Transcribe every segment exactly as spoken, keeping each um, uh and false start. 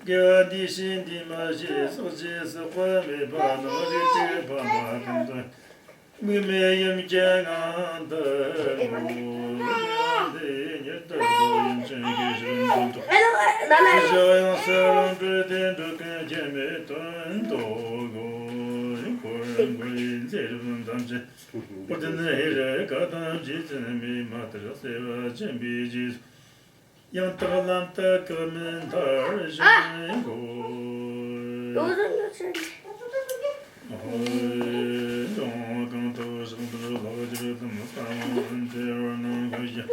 དགེ་བ་འདི་ཕྱིར་འདི་མ་ཤེས། སྲོག་བཅད་ཟག་པ་མེད་པ་རྣམས། རིགས་དྲུག་ཕ་མ་ཀུན་ཏུ། དམིགས་མེད་ཡུམ་གྱི་ངང་དུ་བསྔོ། དགེ་བ་འདི་ཉིད་དུ་བཟོད་པའི་ཆོས་ཀྱི་ཞིང་དུ་འདུག། ཕྱི་ཡང་སུ་རང་གྲོལ་ཏེ། འགྲོ་ཀུན་སྐྱོན་མེད་དོན་རྟོགས་དགོས། འཁོར་འཁོར་བའི་མཛད་རིམ་ཐམས་ཅད། འཁོར་འདས་ཧེ་རུ་ཀ་དང་རྗེ་བཙུན་མས། མ་མཐར་བརྩེ་བ་ཆེན་པོས་རྗེས་སུ། ཡང་དག་ལམ་དུ་བཀག་མེད་མཐར་ཕྱིན་དགོས། ལྗོངས་གང་དུ་ཕྱོགས་འདིར་ལྷག་ཅིག་ཏུ་མི་གསལ་བར་མཐོང་ཞིང་།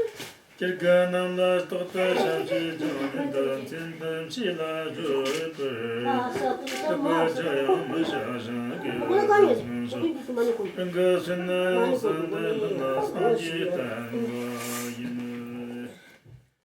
སྐྱེ་རྒ་རྣམས་ལ་རྟག་ཏུ་ཞབས་ཕྱི་ཅིང་། ཉིན་དང་མཚན་དུ་མཆིས་ལ་བརྗོད་པར། སྲིད་པ་ཇི་ཡང་མི་བྱ་ཞིང་། དགེ་བ་ཅུང་ཟད་ཀྱང་། རང་གི་བསོད་ནམས་བསམ་དུ་ལྡན་ལ། སངས་རྒྱས་བསྟན་པ་ཡིན།